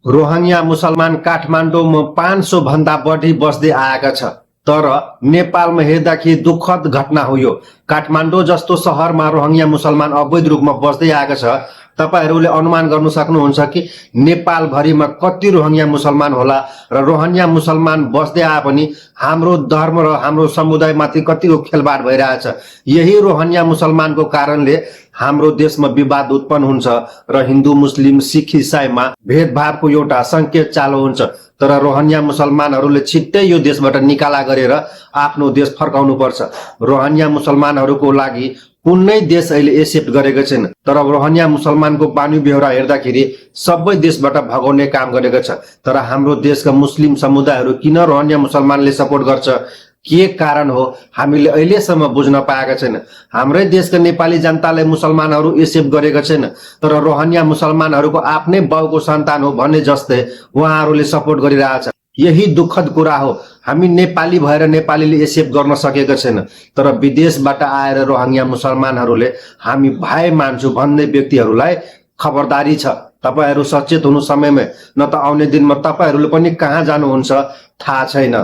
रोहंग्या मुसलमान काठमाडौँमा 500 भन्दा बढी बस्दै आएका छ। तर नेपालमा हेर्दाखेरि दुःखद घटना हो यो। काठमाडौँ जस्तो शहरमा रोहंग्या मुसलमान अवैध रूपमा बस्दै आएका छ। तपाईहरूले अनुमान गर्न सक्नुहुन्छ कि नेपालभरिमा कति रोहंग्या मुसलमान होला र रोहंग्या मुसलमान बस्दै आए पनि हाम्रो धर्म र हाम्रो समुदायमाथि कतिको खेलबाड भइरहेछ। यही रोहंग्या मुसलमानको कारणले हाम्रो देशमा विवाद उत्पन्न हुन्छ र हिन्दू मुस्लिम सिख इसाईमा भेदभावको एउटा संकेत चालु हुन्छ। तर रोहंग्या मुसलमानहरूले छिट्टै यो देशबाट निकाला गरेर आफ्नो देश फर्काउनु पर्छ। रोहंग्या मुसलमानहरूको लागि कुनै देश अहिले एक्सेप्ट गरेको छैन। तर रोहंग्या मुसलमानको बानी बेहोरा हेर्दाखेरि सबै देशबाट भगाउने काम गरेको छ। तर हाम्रो देशका मुस्लिम समुदायहरू किन रोहंग्या मुसलमानले सपोर्ट गर्छ, के कारण हो, हामीले अहिलेसम्म बुझ्न पाएका छैन। हाम्रै देशका नेपाली जनताले मुसलमानहरू एक्सेप्ट गरेका छैन, तर रोहंग्या मुसलमानहरूको आफ्नै बाउको सन्तान हो भन्ने जस्तै उहाँहरूले सपोर्ट गरिरहेछ। यही दुःखद कुरा हो। हामी नेपाली भएर नेपालीले एक्सेप्ट गर्न सकेका छैन, तर विदेशबाट आएर रोहंग्या मुसलमानहरूले हामी भाइ मान्छु भन्ने व्यक्तिहरूलाई खबरदारी छ। तपाईहरू सचेत हुनु समयमै, न त आउने दिनमा तपाईहरूले पनि कहाँ जानुहुन्छ थाहा छैन।